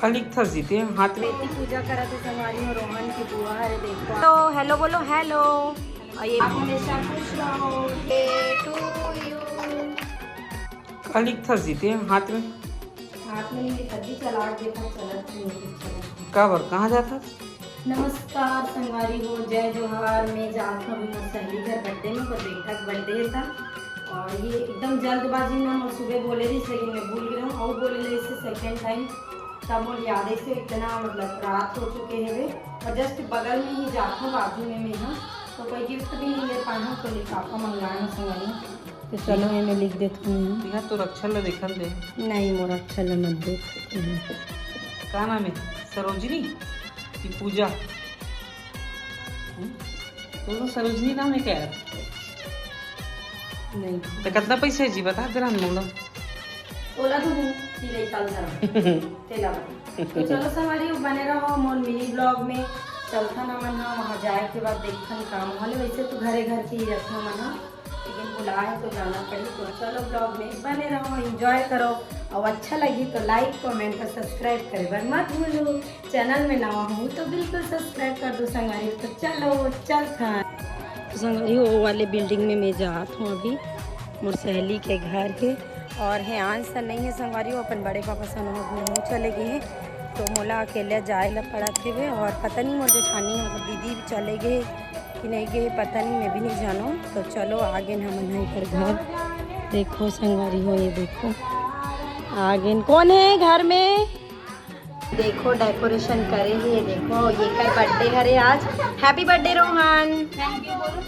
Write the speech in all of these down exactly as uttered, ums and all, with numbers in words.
का लिखथस जी तें हाथ में? बेटी पूजा करत हे संगवारी हो, रोहन के बुआ हरे, देखो। तो हेलो बोलो, हेलो। और ये आप हमेशा खुश रहो। Birthday to you। का लिखथस जी तें हाथ में? हाथ में नहीं लिखत जी, चला के देखो, चलत नहीं है, चलत नहीं। काबर, कहाँ जाथस? नमस्कार संगवारी हो, जय जोहार। मैं जात हूँ अभी मोर सहेली घर बर्थडे में, पर बेटा के बर्थडे था और ये एकदम जल्दबाजी में मोर सुबह बोले रहिस, लेकिन मैं भूल गई हूँ और बोले रहिस second time, तब मोर याद है से इतना मतलब रात हो चुके है वे, और जस्ट बगल में ही जात हूँ बाजू में मैं हूँ, तो कोई गिफ्ट भी नहीं ले पाए हूँ, तो लिफाफा मंगाए हूँ संगवारी। तो चलो, एमे लिख देत हूँ मैं। इहाँ तो रक्षा ल देखन दे। नहीं, मोर रक्षा ल मत देख। का नाम है? सरोजनी कि पूजा? हम्म? तो सरोजनी नाम है क्या यार? नहीं। तो कितना पैसा है जी, बता दे रहा मोला। ओला तो हूँ, कि ले चल धरा। तेला बता। तो चलो संगवारी, बने रहो मोर मिनी ब्लॉग में। चलथन हमन हा, वहाँ जाए के बाद देखथन काम वाले। वैसे तो घरे घर के ही रहथन हमन हा, लेकिन बुलाए तो जाना पड़ी। तो चलो ब्लॉग में बने रहो, एंजॉय करो, और अच्छा लगी तो लाइक, कमेंट और सब्सक्राइब करे बर मत भूलो। चैनल में नवा हूँ तो बिल्कुल सब्सक्राइब कर दो संगवारी। तो चलो चलथन। तो संगवारी, वो वाले बिल्डिंग में मैं जात हूँ अभी, मोर सहेली के घर के। और हेयांश सर नहीं है संगवारी, वो अपन बड़े पापा सन वहाँ घूमने चले गए हैं, तो मोला अकेले जाए ला पड़त हेवे। और पता नहीं मोर जेठानी, मतलब दीदी भी चले गए कि नहीं गए, पता नहीं, मैं भी नहीं जानों। तो चलो, आ गेन हमन ह एकर घर। देखो संगवारी हो, ये देखो, आ गेन। कौन है घर में? देखो, डेकोरेशन करे हे, ये देखो, ये कर बर्थडे हरे आज। Happy birthday Rohan. Thank you बोलो।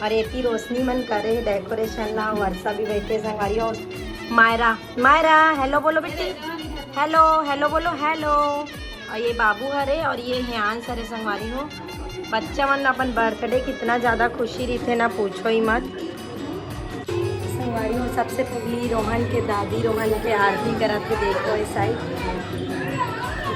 और एती रोशनी मन करे डेकोरेशन ला, वर्षा भी बैठे संगवारी हो। मायरा, मायरा, हेलो बोलो बेटी। हेलो, हेलो बोलो, हेलो। और ये बाबू हरे और ये हेयांश हरे संगवारी हो। बच्चा मन अपन बर्थडे कितना ज्यादा खुशी रहिथे ना, पूछो ही मत। संगवारी हो, सबसे पहली रोहन के दादी रोहन के आरती करत हे। देखो इस साइड,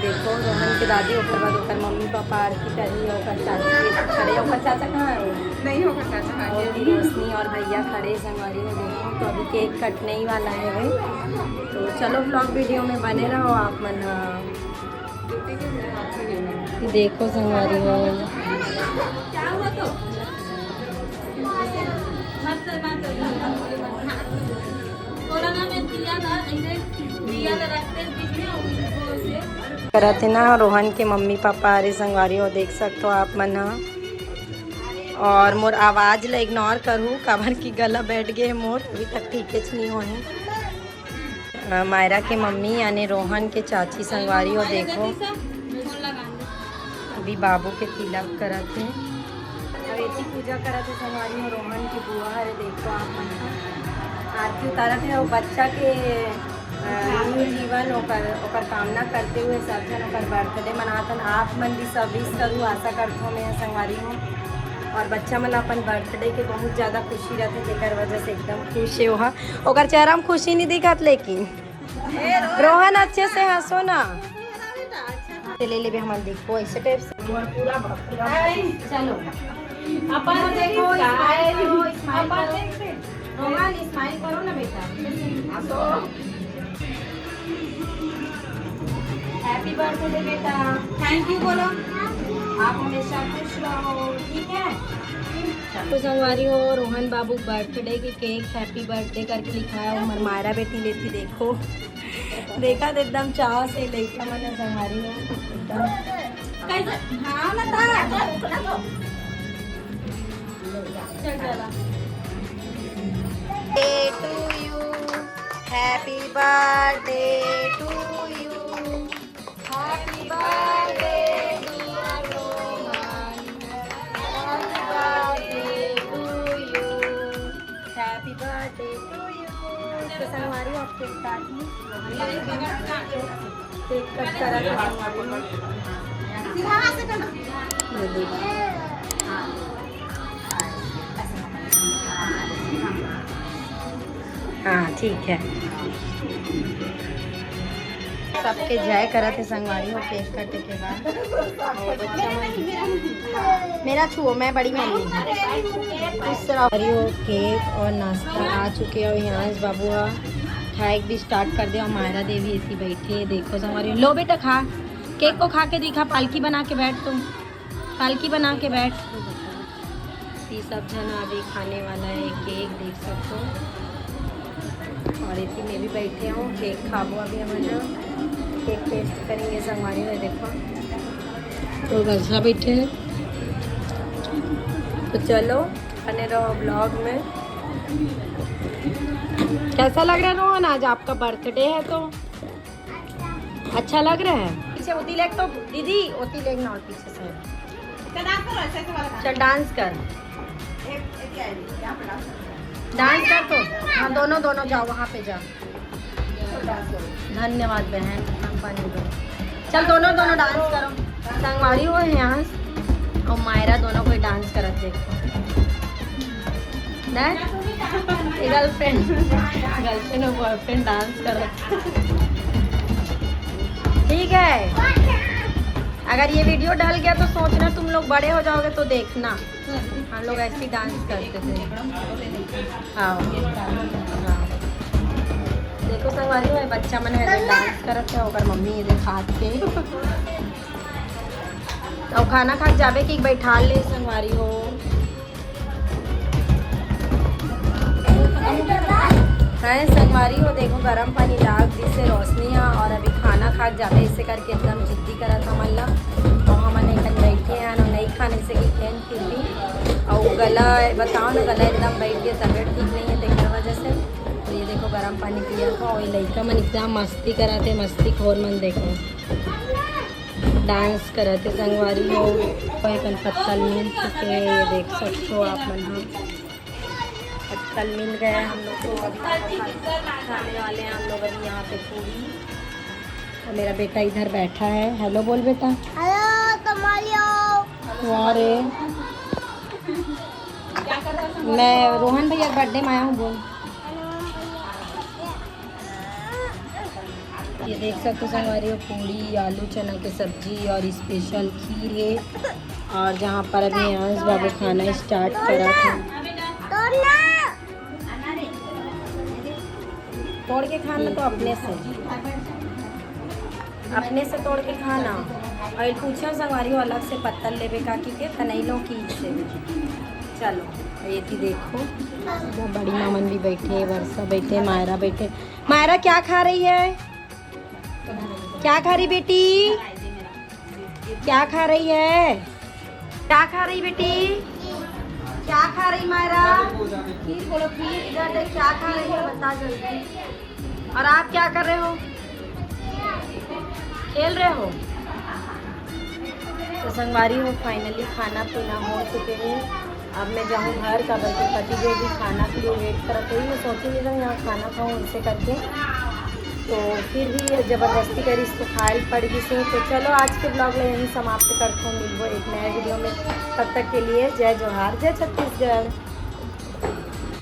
देखो रोहन के दादी, ओकर बाद ओकर मम्मी पापा आरती करही, ओकर चाची खड़े, ओकर चाचा कहाँ है वो? नहीं, ओकर चाचा आ और गए। रोशनी और भैया खड़े संगवारी हो। देखो, तो अभी केक कटने ही वाला है भाई, तो चलो ब्लॉग वीडियो में बने रहो आप मन। देखो संगवारी हो, करत हे ना रोहन के मम्मी पापा। अरे संगवारी हो, देख सकते हो आप मन ह। और मोर आवाज ला इग्नोर करू, काबर की गला बैठ गए मोर, अभी तक ठीक नहीं होए। अ, मायरा के मम्मी यानी रोहन के चाची संगवारी हो। देखो, अभी बाबू के तिलक करत हे। अब एती पूजा करत हे संगवारी हो, रोहन के बुआ हरे। देखो आप मन ह, आरती उतारत हे और बच्चा के, अ, न्यू जीवन ओकर, ओकर कामना करते हुए सब झन ओकर बर्थडे मनाथन। आप मन भी सब विश करू, आशा करथो मैं संगवारी हो। और बच्चा मन अपन बर्थडे के बहुत ज्यादा खुशी रहते, जेकर वजह से एकदम खुश हे ओहा। ओकर चेहरा में खुशी नहीं दिखत, लेकिन रोहन, अच्छे से हंसो ना। ले लेबे हमन, देखो ऐसे टाइप से। चलो, अपन देखो, स्माइल करो, स्माइल करो। रोहन, स्माइल करो ना बेटा। हैप्पी बर्थडे बेटा। थैंक यू बोलो। आप हमेशा खुश रहो, ठीक है? तो संगवारी हो, रोहन बाबू बर्थडे के केक हैप्पी बर्थडे करके लिखाया, हमर मायरा बेटी लेती। देखो, देखा तो एकदम चाव से लइका मन संगवारी हो एकदम। कैसे? हाँ ना, था। चल चला। Birthday to you, happy birthday to you, happy birthday dear Rohan, happy birthday to you, happy birthday to you। तो संगवारी, आप केक काट ली। केक कट करा था संगवारी। ये देखो। हाँ, ठीक है। सबके जय करत हे संगवारी हो, केक कटे के बाद। और बच्चा मन, मेरा छुओ, मैं बड़ी मम्मी हूँ। खुश रहो। संगवारी हो, केक और नाश्ता आ चुके हे। और हेयांश बाबू हा खाए के भी स्टार्ट कर दे। और मायरा देवी ऐसी बैठी है, देखो संगवारी। लो बेटा खा, केक को खा के दिखा, पालकी बना के बैठ तुम, पालकी बना के बैठ। ये सब झन अभी खाने वाला है केक, देख सकते हो। और इसी में भी बैठे हो, केक खाबो अभी हम ना, केक टेस्ट करेंगे संगवारी में। देखो तो वर्षा बैठे हैं, तो चलो बने रहो ब्लॉग में। कैसा लग रहा है रोहन, आज आपका बर्थडे है तो अच्छा लग रहा है? पीछे ओती लेग तो दीदी, ओती लेग ना, और पीछे से। चल डांस कर, डांस कर तो। हाँ, दोनों दोनों जाओ, वहाँ पे जाओ। धन्यवाद बहन, हम पानी दो। चल दोनों दोनों डांस करो। संगवारी हो यहाँ और मायरा दोनों कोई डांस करत देखो। गर्लफ्रेंड, गर्लफ्रेंड और बॉयफ्रेंड डांस करत। ठीक है, अगर ये वीडियो डल गया तो सोचना, तुम लोग बड़े हो जाओगे तो देखना हम लोग ऐसे ही डांस करते थे। हाँ, हाँ। देखो संगवारी हो, बच्चा मन है डांस करत है, ओकर मम्मी ये देख हाथ के। तो खाना खा के जाबे कि बैठा ले संगवारी हो। है संगवारी हो, देखो गरम पानी डाल दी से रोशनी है और अभी खाना खा के जाबे, ऐसे करके एकदम जिद्दी करत हमन ला। और हमन एक बैठे हैं और नहीं खाने से कि खेन फिर भी और गला बताओ ना, गला एकदम बैठ गया, तबीयत ठीक नहीं है तेकर वजह से। तो ये देखो गरम पानी पिया था और ये लइका मन एकदम मस्ती करत हे, मस्ती खोर मन देखो डांस करत हे संगवारी हो। कोई कन पत्तल मिल चुके हैं, ये देख सकते हो आप मन। हाँ, पत्तल मिल गया हम लोग को। अभी खाने वाले हैं हम लोग अभी यहाँ पे पूरी। और मेरा बेटा इधर बैठा है। हेलो बोल बेटा। हेलो कमालियो। वाह रे। मैं रोहन भैया के बर्थडे में आया हूँ, बोल। ये देख सकते हो संगवारी हो, पूरी, आलू, चना की सब्जी और स्पेशल खीर है। और जहाँ पर अभी अंश बाबू खाना स्टार्ट करा था। तोड़ के खाना तो अपने से, अपने से तोड़ के खाना। और पूछो संगवारी हो अलग से पत्तल लेबे का कि के, त नहीं लो की से। चलो ये थी देखो, बड़ी मामन भी बैठे, वर्षा बैठे, मायरा बैठे। मायरा क्या खा रही है? क्या खा रही बेटी? क्या खा रही है? क्या खा रही बेटी? क्या खा रही मायरा? खीर बोलो, खीर। इधर देख, क्या खा रही है, बता जल्दी। और आप क्या कर रहे हो? खेल रहे हो? तो संगवारी हो, finally खाना पीना हो चुके हैं। अब मैं जाऊँ घर का, बल्कि पति जो भी खाना के लिए वेट करत रही, मैं सोची नहीं था यहाँ खाना खाऊँ इसे करके। तो फिर भी ये जबरदस्ती करी, इसको खायल पड़ गई से। तो चलो आज के ब्लॉग में यहीं समाप्त करते हैं, मिलबो एक नए वीडियो में। तब तक के लिए जय जोहार, जय छत्तीसगढ़।